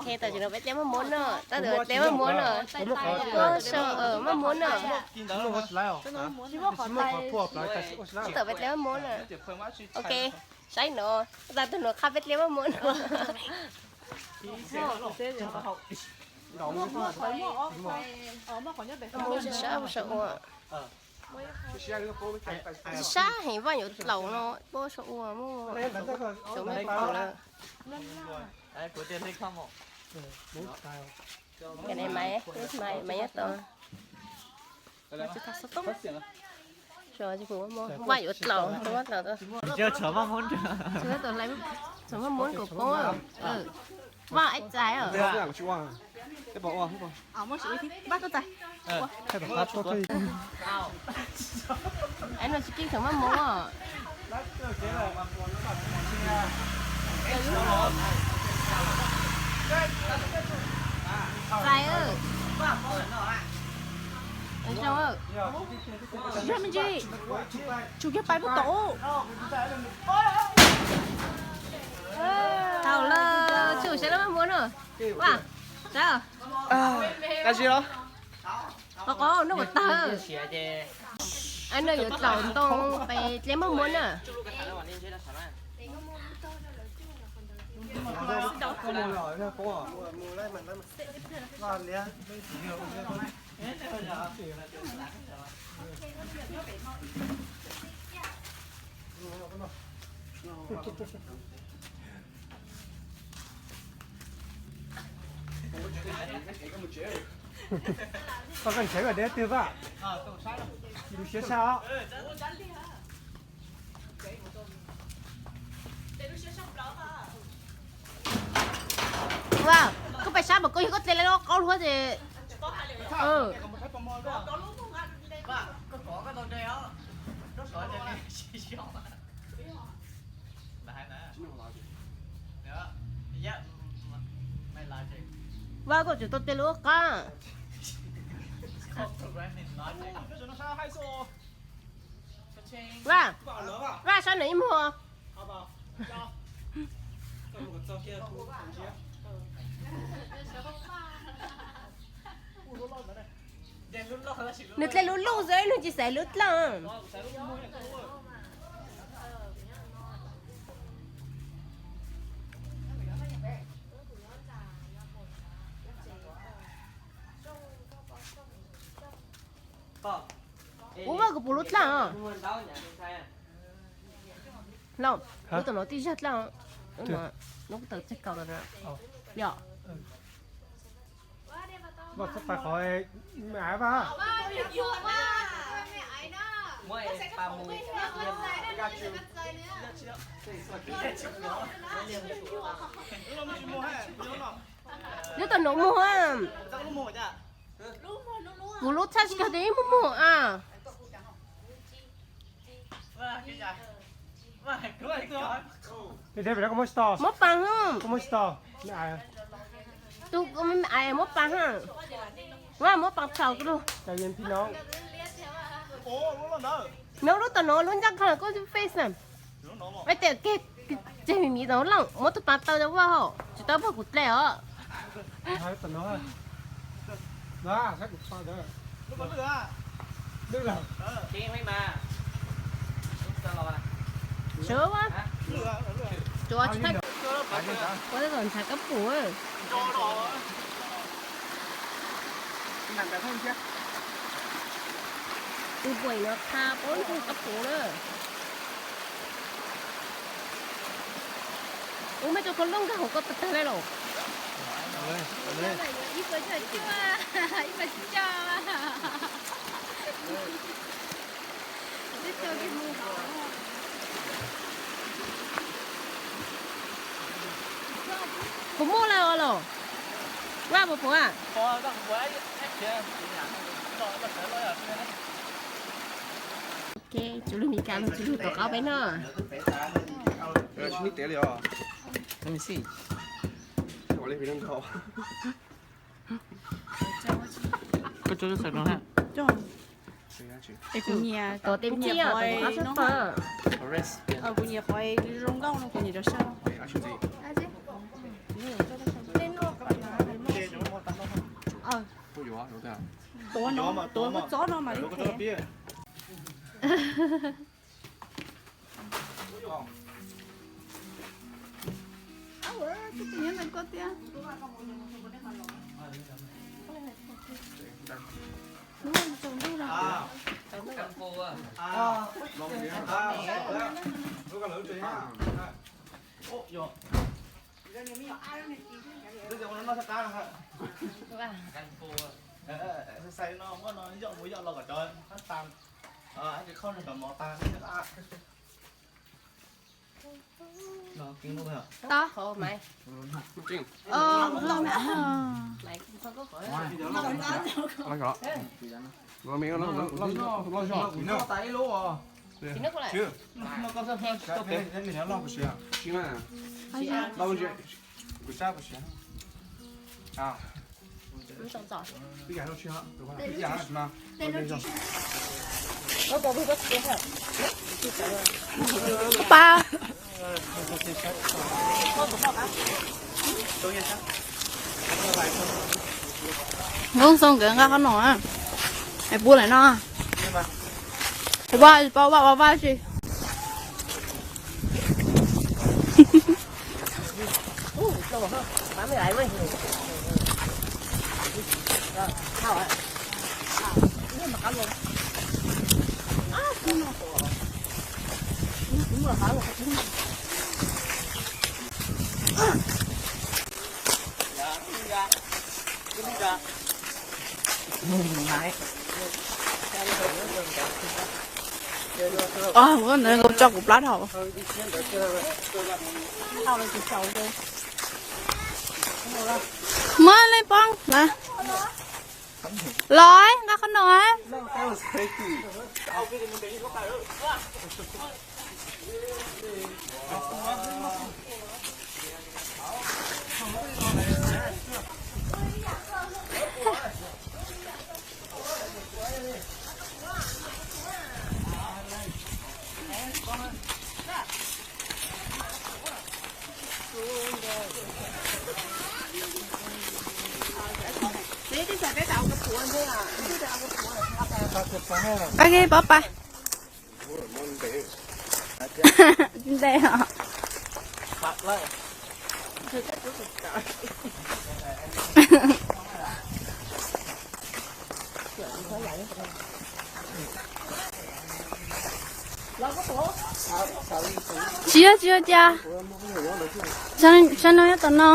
Tam sim no peb dlej maj muab no, tab tom dlej maj muab no. Maj muab no. Tab tom peb dlej maj muab no. Ok, saib no, tab tom tus no qha peb dlej maj muab no. Sab sab ua. Sab heev, Vaj yuav dlaum no, pab sab ua muaj cov me pum lawm. Vaj yuav dlaum, Vaj dlaum. Txhob muab kuv poob. Vaj ib txais. Ai no tsis kiv txhob maj muab. Txais. Zoo. Tsis yog me ntsis, tsum kiag pais puag tom. Tau lawm, tsum sab laj maj muab no. Vaj, sab. Qab zib los? Qos qos, noj kom tag. Ai no yuav dlaum ntoo pem dlej maj muab na. Koj koj nrhiav koj deb twg Vaj? Lub siab sab os. Vaj, koj pais sab mas koj yog koj dle lawm qaub luaj ces. Vaj, koj tseem tau dle lub qab. Vaj, Vaj, sab nws ib muag. Nws dle lub luj xwb, nws tsis xaiv lub dlaaj. Ua Vaj, kuv pum lub dlaaj os. Lauj, lub tom no tij zag dlaaj. Lub no, lub tawm tseg kaus lawm na. Yog. Vaj txhob pais qhov me aiv Vaj. Lub tom no muag. Kuv lub txhaj tsis kag tias muag muag a. Muab paas, tus me aiv muab paas, Vaj muab paas txhaum lug. Nov lub tom no lub ncaj qha koj face na. Tes tseg me miv tau lawm, muab tus paas taw rau Vaj hauv, tsis tau pab kuv dle os. Sawv Vaj, tsuav tsis tau, ua kom ntshai koj pum. Tus puam no qha paub ntshai koj pum na. Ua mej rau koj looj nkag hauv koj tag tag li los. Puas muaj lawm os los? Vaj puas pum a? Ok, tsw lug Mis Kas lug tsw lug tom qaub peb noj. Koj tso lub xaws no ha. Es kuv nyiam, kuv nyiam qhov, kuv nyiam qhov zoo nkauj no kuv nyiam rau sab. Tuav no, tuav kua txob no mas li thiab. Tus nyob ntawm koj tiag. Hnub tsaus ntuj no. Tau. Pa. Nkauj Xoo nkawd nqa qhov no, es puab lawm no. Ua vaj ua vaj ua vaj tsi. Ua ntawd nkaus tso kuv plab dhau. Muab leej poob na. Los nqa qhov no. Ok, pab pab. Nte os. Tsis yog, tsis yog cas. Saib no nyob tom no.